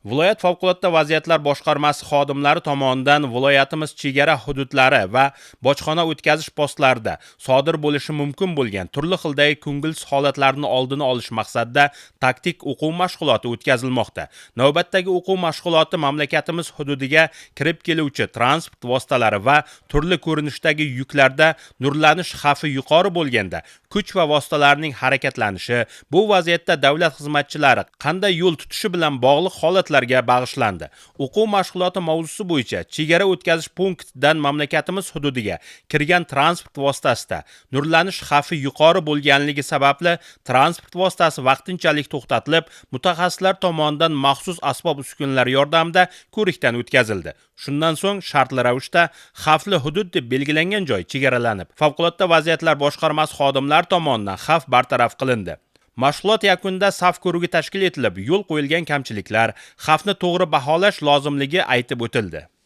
Viloyat favqulodda vaziyatlar boshqarmasi xodimlari tomonidan viloyatimiz chegara hududlari va bojxona o'tkazish postlarida sodir bo'lishi mumkin bo'lgan turli xildagi ko'ngilsiz holatlarni oldini olish maqsadida taktik o'quv mashg'uloti o'tkazilmoqda. Navbatdagi o'quv mashg'uloti mamlakatimiz hududiga kirib keluvchi transport vositalari va turli ko'rinishdagi yuklarda nurlanish xavfi yuqori bo'lganda kuch va vositalarning harakatlanishi, bu vaziyatda davlat xizmatchilari qanday yo'l tutishi bilan bog'liq holatlarga bag'ishlandi. O'quv mashg'uloti mavzusi bo'yicha chegara o'tkazish punktidan mamlakatimiz hududiga kirgan transport vositasida nurlanish xavfi yuqori bo'lganligi sababli transport vositasi vaqtinchalik to'xtatilib, mutaxassislar tomonidan maxsus asbob-uskunalar yordamida ko'rikdan o'tkazildi. Shundan so'ng shartli ravishda xavfli hudud deb belgilangan joy chegaralanib, favqulodda vaziyatlar boshqarmasi xodimlari tomonidan xavf bartaraf qilindi. Mashg'ulot yakunida saf ko'rigi tashkil etilib, yo'l qo'yilgan kamchiliklar, xavfni to'g'ri baholash lozimligi aytib o'tildi.